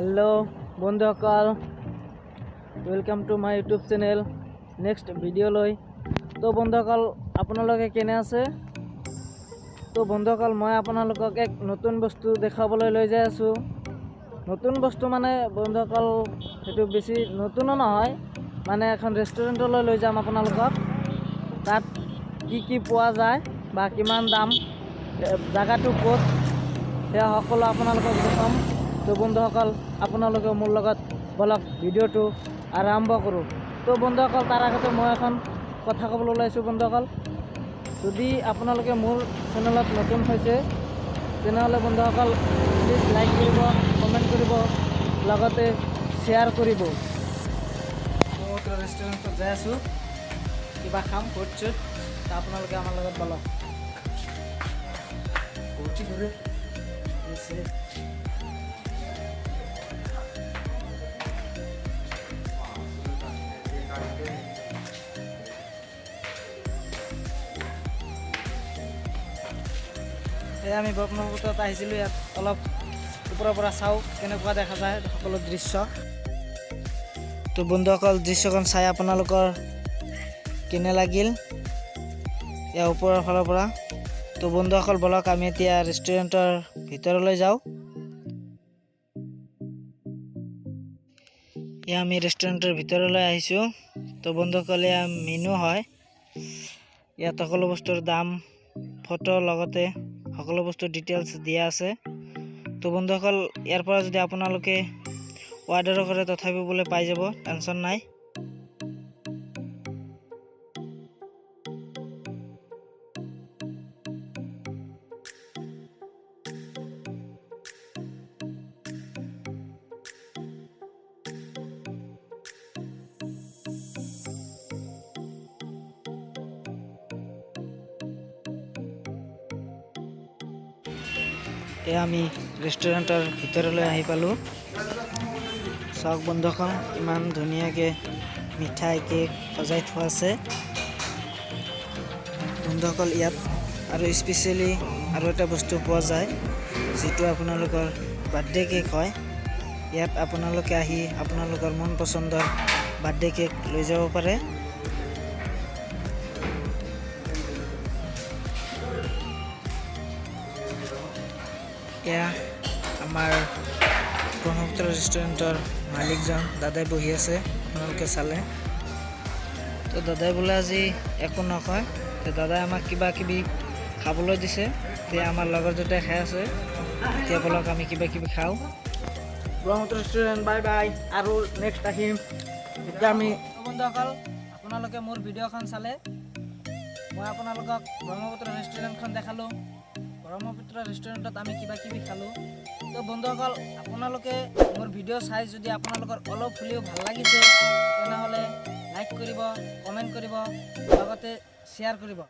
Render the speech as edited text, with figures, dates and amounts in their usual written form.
Hello' বন্ধুসকল, welcome to my YouTube channel next ভিডিঅ'লৈ। তো বন্ধুসকল, আপোনালোকে কেনে আছে? তো বন্ধুসকল, মই আপোনালোকক এক নতুন বস্তু দেখুৱাবলৈ লৈ যাই আছোঁ। নতুন বস্তু মানে বন্ধুসকল, সেইটো বেছি নতুনো নহয়, মানে এখন ৰেষ্টুৰেণ্টলৈ লৈ যাম আপোনালোকক। তাত কি কি পোৱা যায় বা কিমান দাম, জাগাটো ক'ত, সেয়া সকলো আপোনালোকক দেখাম। তো বন্ধুসকল, আপোনালোকে মোৰ লগত বলক, ভিডিঅ'টো আৰম্ভ কৰোঁ। তো বন্ধুসকল, তাৰ আগতে মই এখন কথা ক'বলৈ ওলাইছোঁ। বন্ধুসকল, যদি আপোনালোকে মোৰ চেনেলত নতুন হৈছে, তেনেহ'লে বন্ধুসকল, প্লিজ লাইক কৰিব, কমেণ্ট কৰিব, লগতে শ্বেয়াৰ কৰিব। ব্ৰহ্মপুত্ৰ ৰেষ্টুৰেণ্টত যাই আছোঁ, কিবা খাম, ফুড চুড। তো আপোনালোকে আমাৰ লগত বলক। কি কৰে? এই আমি ব্ৰহ্মপুত্ৰত আহিছিলোঁ। ইয়াত অলপ ওপৰৰ পৰা চাওঁ কেনেকুৱা দেখা যায় সকলো দৃশ্য। তো বন্ধুসকল, দৃশ্যখন চাই আপোনালোকৰ কেনে লাগিল ইয়াৰ ওপৰৰ ফালৰ পৰা? তো বন্ধুসকল, বলক, আমি এতিয়া ৰেষ্টুৰেণ্টৰ ভিতৰলৈ যাওঁ। এয়া আমি ৰেষ্টুৰেণ্টৰ ভিতৰলৈ আহিছোঁ। তো বন্ধুসকল, এয়া মেনু হয়। ইয়াত সকলো বস্তুৰ দাম, ফটো, লগতে সকলো বস্তুৰ ডিটেইলছ দিয়া আছে। তো বন্ধুসকল, ইয়াৰ পৰা যদি আপোনালোকে অৰ্ডাৰো কৰে, তথাপিও বোলে পাই যাব, টেনশ্যন নাই। এয়া আমি ৰেষ্টুৰেণ্টৰ ভিতৰলৈ আহি পালোঁ। চাওক বন্ধুসকল, ইমান ধুনীয়াকৈ মিঠাই, কেক সজাই থোৱা আছে। বন্ধুসকল, ইয়াত আৰু স্পেচিয়েলি আৰু এটা বস্তু পোৱা যায়, যিটো আপোনালোকৰ বাৰ্থডে কেক হয়। ইয়াত আপোনালোকে আহি আপোনালোকৰ মন পচন্দৰ বাৰ্থডে কেক লৈ যাব পাৰে। এয়া আমাৰ ব্ৰহ্মপুত্ৰ ৰেষ্টুৰেণ্টৰ মালিকজন দাদাই বহি আছে, আপোনালোকে চালে। তো দাদাই বোলে আজি একো নকয়। তো দাদাই আমাক কিবা কিবি খাবলৈ দিছে। এতিয়া আমাৰ লগৰ দুটাই খাই আছে। এতিয়া বলক, আমি কিবা কিবি খাওঁ। ব্ৰহ্মপুত্ৰ ৰেষ্টুৰেণ্ট, বাই বাই, আৰু নেক্সট আহিম। এতিয়া আমি বন্ধুসকল, আপোনালোকে মোৰ ভিডিঅ'খন চালে। মই আপোনালোকক ব্ৰহ্মপুত্ৰ ৰেষ্টুৰেণ্টখন দেখালোঁ। ব্ৰহ্মপুত্ৰ ৰেষ্টুৰেণ্টত আমি কিবা কিবি খালোঁ। তো বন্ধুসকল, আপোনালোকে মোৰ ভিডিঅ' চাই যদি আপোনালোকৰ অলপ হ'লেও ভাল লাগিছে, তেনেহ'লে লাইক কৰিব, কমেণ্ট কৰিব, লগতে শ্বেয়াৰ কৰিব।